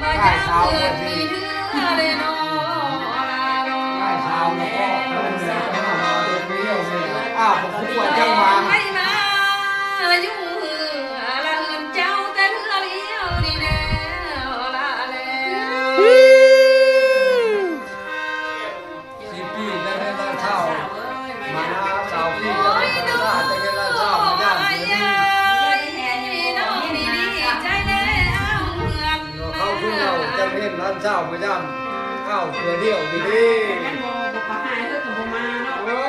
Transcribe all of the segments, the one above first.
ອ້າຍສາວເພິ່ນນີ້ ອ້າຍສາວເພິ່ນນີ້ ອ້າວ ບໍ່ຮູ້ວ່າຈັ່ງວ່າ ໃຫ້ມາຢູ່ເຮືອນເຈົ້າແຕ່ເທື່ອດຽວນີ້ແລ້ວລະແລ້ວ. ສິບປີຈັກເຮັດລ້ານຊາວ ມານາຊາວປີຈັກເຮັດລ້ານຊາວ ມາຢ້າມເພິ່ນ ເຂົາຄືເຮົາຈັກເຮັດລ້ານຊາວ ມາຢ້າມເຮົາເທື່ອດຽວນີ້ເດ້ ມັນບໍ່ ບໍ່ປະຫາຍເຮົາກໍບໍ່ມາເນາະ ເອີ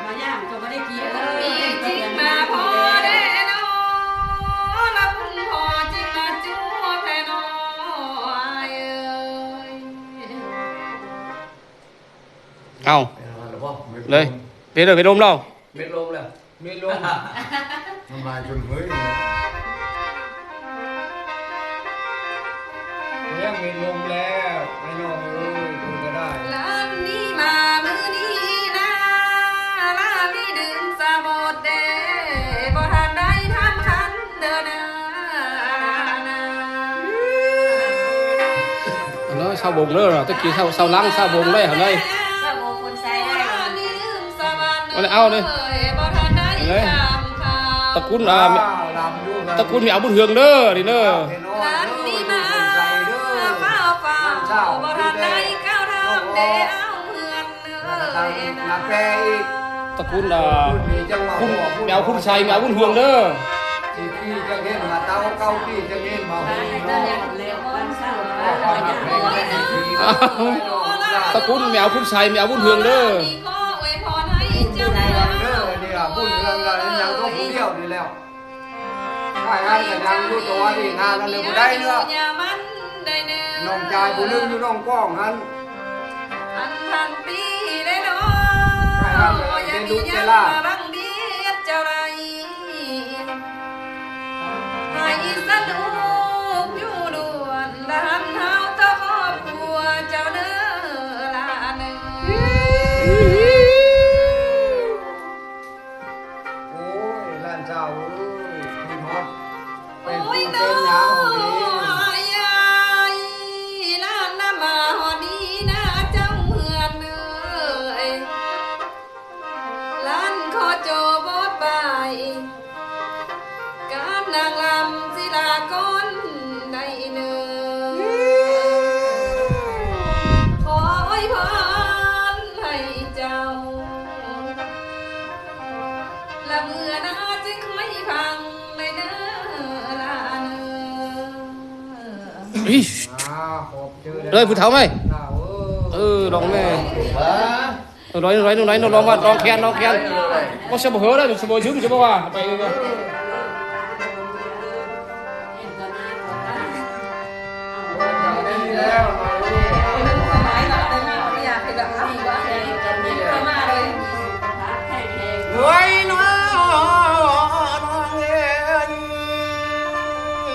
ມາຢ້າມກໍບໍ່ໄດ້ກີເອີ ຈິງມາພໍແດ່ເນາະ ລະຄຸນພໍ່ຈິງມາຈູແທ້ເນາະ ອ້າຍເອີຍ. ເອົາ ເປັນລະບໍ່? ເປັນລົມ ເປັນເລີຍ ເປັນລົມແລ້ວ ເມັດລົມແລ້ວ ເມັດລົມ ນ້ຳລາຍຈົນເຮີ້ຍ ຍັງເມັດລົມແລ້ວ ໄອ້ນ້ອງເອີຍ ເພິ່ນກໍໄດ້ ລານນີ້ມາມື້ນີ້ນາ ລານນີ້ດື່ມສະໝົດເດ້ ບໍ່ທັນໄດ້ທຳຄັນເດີນາ. ເອີ ຊາວບົງເດີ ຕະກີ້ຊາວ ຊາວຫຼັງ ຊາວບົງເດ້ຫັ້ນເດ້ ຊາວບົງຄົນໃສ່ໄດ້ ເອົາເລີຍ ເອົາເລີຍ ຕະກຸນ ອ່າ ຕະກຸນແມ່ອາບຸນເຮືອງເດີ ນີ້ເດີ ຕະກຸນ ອ່າ ຕະກຸນ ອ່າ ຄຸນ ແມ່ອາບຸນ ຄຸນໄຊ ແມ່ອາບຸນເຮືອງເດີ ສິບປີຈັກເຫັນມາເຕົາ ເກົ້າປີຈັກເຫັນມາໂຮມເນາະ ຕະກຸນແມ່ອາບຸນໄຊ ແມ່ອາບຸນເຮືອງເດີ ບຸນເຮືອງເດີ ນີ້ລະບຸນເຮືອງລະຍັງຕົວຜູ້ດຽວນີ້ແລ້ວ ອ້າຍຫັ້ນກໍຍັງຢູ່ຕົວນີ້ ນານນັ້ນເລີຍບໍ່ໄດ້ເນາະ ນ້ອງຈາຍຜູ້ໜຶ່ງຢູ່ໜອງກອງຫັ້ນ ອັນພັນປີເດ້ເນາະ ອ້າຍຫັ້ນກໍເປັນລູກເປັນຫຼານ ໃຫ້ສະໜຸກຢູ່ລ້ວນລະຫັນເຮົາຕໍ່ຄອບຄົວເຈົ້າເດີຫຼານເອີຍ. ໂອ້ຍ ຫຼານສາວເອີຍ ຄິດຮອດ ເປັນຜູ້ເປັນຍາວເດ້ ໂອ້ຍ ຫຼານນຳມາຮອດນີ້ນາເຈົ້າເຮືອນເອີຍ. ຫຼານຂໍໂຈໂບດບາຍ ການນາງລຳສິລາກ່ອນໃດເນີ ຂໍອວຍພອນໃຫ້ເຈົ້າ ລະເມື່ອໜ້າຈຶ່ງຄ່ອຍຟັງໃດເນີຫຼານເອີຍ. ເອີຍ ຜູ້ເຖົ້າໄໝ ເອີ ລອງແມ່ ເອີ ນ້ອຍ ນ້ອຍ ນ້ອຍ ນ້ອງວ່າ ນ້ອງແຄນ ນ້ອງແຄນ ບໍ່ສະເບີເດີ ສະເບີຊຶມ ສະເບີວ່າ ໄປເອີຍ ໂອ້ຍ ນ້ອງເອີຍ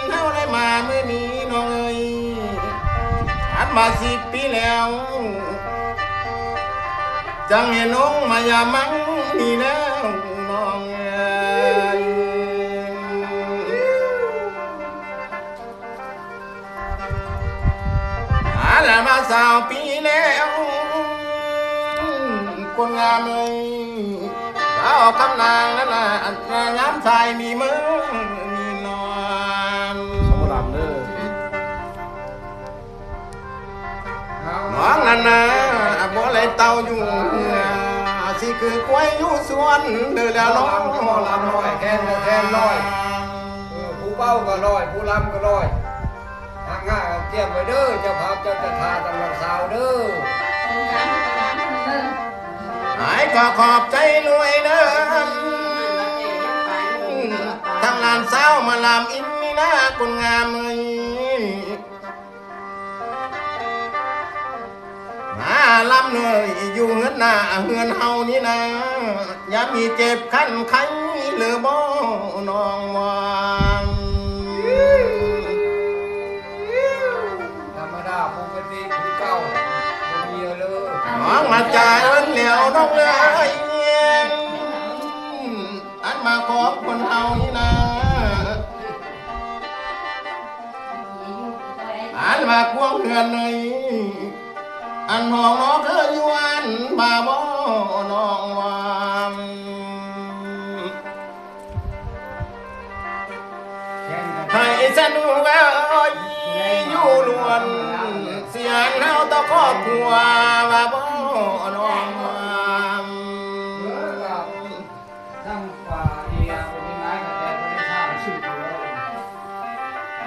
ເຮົາໄດ້ມາມື້ນີ້ ນ້ອງເອີຍ ຜ່ານມາສິບປີແລ້ວ ຈັ່ງເຫັນອົງມາຢາມມັງນີ້ແລ້ວ ນ້ອງເອີຍ. ອາລະມາຊາວປີແລ້ວ ຄົນງາມເອີຍ ສາວຄຳນາງນັ້ນນະ ຍາມຊາຍມີເມີມີນອນ ສຳລຳເດີ ນ້ອງນັ້ນນະ ບໍ່ໄດ້ເຕົ້າຢູ່ເຮືອ ຊິຄືຄວາຍຢູ່ສວນເດີແລ້ວນ້ອງ ໝໍລຳນ້ອຍ ແຄນກໍແຄນນ້ອຍ ເອີ ຜູ້ເວົ້າກໍນ້ອຍ ຜູ້ລຳກໍນ້ອຍ. ຫາກງາກກຽມໄວ້ເດີ ເຈົ້າພາບເຈົ້າຈະທ່າຕັ້ງນາງສາວເດີ ອ້າຍກໍຂອບໃຈຫຼວຍເດີ ທັງຫຼານສາວມາລຳອິນນີ້ນາ ຄົນງາມເອີຍ ມາລຳເອີຍ ຢູ່ເຮືອນໜ້າເຮືອນເຮົານີ້ນາ ຍາມມີເຈັບຄັນໄຂ້ເລີບໍ່ນ້ອງວ່າ ທຳມະດາປົກກະຕິຄືເກົ່າ ບໍ່ມີເລີ ນ້ອງມາຈາເອີ້ນແລ້ວນ້ອງເອີຍ ອັນມາຂອງຄົນເຮົານີ້ນາ. ອັນວ່າກວາງເຮືອນໃນ ອັນຫ້ອງນອນຄືຢູ່ອັນວ່າບໍ່ນ້ອງວ່າ ໃຫ້ສະໜູເອີຍຢູ່ລ້ວນ ຊິຫັນເຮົາຕໍ່ຄອບຄົວວ່າບໍ່ນ້ອງວ່າ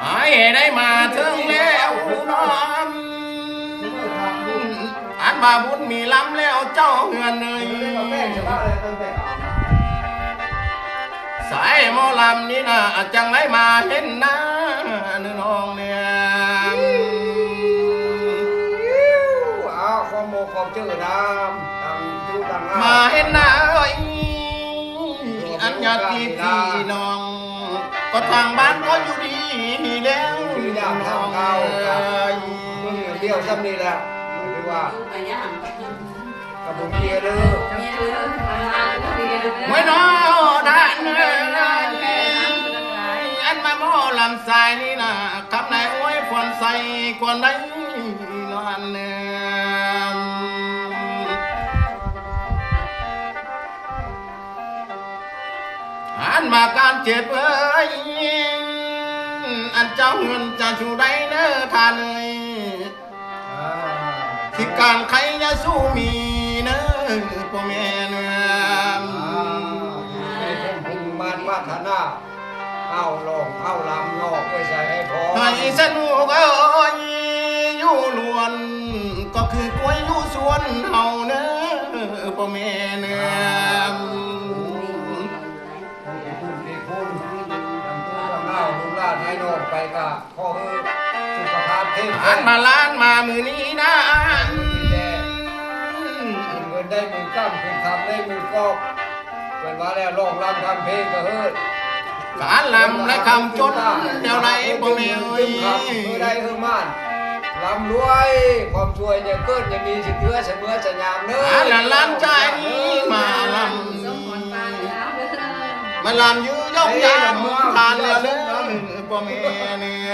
ໃຫ້ໄດ້ມາເຖິງແລ້ວນ້ອງ ອັນວ່າບຸນມີລຳແລ້ວເຈົ້າເຮືອນເອີຍ ສາຍໝໍລຳນີ້ນະ ຈັ່ງໄດ້ມາເຫັນໜ້ານ້ອງແນມ ອ້າວ ຂອບໝູ່ຂອບເຈີນຳ ຕັ້ງຢູ່ຕັ້ງ ມາເຫັນໜ້າເອີຍ ອັນຍາດພີ່ນ້ອງ ກໍທາງບ້ານກໍຢູ່ດີມີແລ້ວ ນ້ອງເອີຍ ມື້ດຽວຊ່ຳນີ້ແຫຼະ ຖືວ່າ ກະບໍ່ມີເດີ ໂອ້ຍນ້ອງທ່ານເອີຍ ອັນມາໝໍລຳສາຍນີ້ນະ ຄຳໃດອວຍພອນໃສ່ຄວນໃດນອນເນີມ ອັນວ່າການເຈັບເອີຍ ອັນເຈົ້າເຮືອນຈະຢູ່ໄດ້ເນີທ່ານເອີຍ ອ່າ ທີ່ການໄຄຍາສູມີເນີ ພໍ່ແມ່ເນີ ອ່າ ໃຫ້ສົມມຸ່ງມາດປາດຖະໜາ ເອົາລອງເອົາລຳນອກໄວ້ໃສ່ໃຫ້ພໍ ໃຫ້ສະໜູກເອີຍຢູ່ລ້ວນ ກໍຄືກ້ວຍຢູ່ສວນເຮົາເນີ ພໍ່ແມ່ເນີ ໃຫ້ບຸນໃຫ້ຄຸນ ທັງຕູ້ທັງເອົາ ລູກຫຼານໃຫ້ນ້ອງໄປກະ ຂໍໃຫ້ສຸຂະພາບເຂັ້ມແຂງ ອັນມາລ້ານມາມື້ນີ້ນະ ເງິນໄດ້ມື້ກຳ ເປັນຄຳໄດ້ມື້ກອບ ເພິ່ນວ່າແລ້ວ ຮ້ອງລຳທຳເພງກະເຮີດ ການລຳແລະຄຳຈົນແນວໃດບໍ່ແມ່ນເອີຍ ເອີ ໄດ້ເຮີມານ ລ່ຳລວຍ ຄວາມຊ່ວຍຢ່າເກີດຢ່າມີ ຊິເທື່ອສະເມືອສະຍາມເດີ ອັນລະຫຼານໃຈນີ້ມາລຳ ມາລຳຢູ່ຍົກຍາມທານລະເດີ ພໍ່ແມ່ເນຍ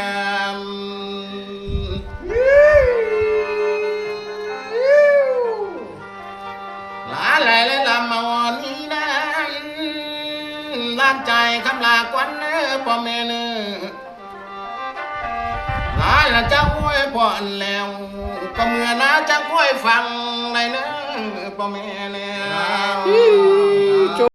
ຫຼານຫຼາຍແລະລຳມາວອນນີ້ນະ ຫຼານໃຈຄຳລາກວັນເດີ ພໍ່ແມ່ເນີ ຫຼານລະຈັກອວຍພອນແລ້ວ ກໍເມື່ອນາຈັກອວຍຟັງໄດ້ເນີ ພໍ່ແມ່ເນີ.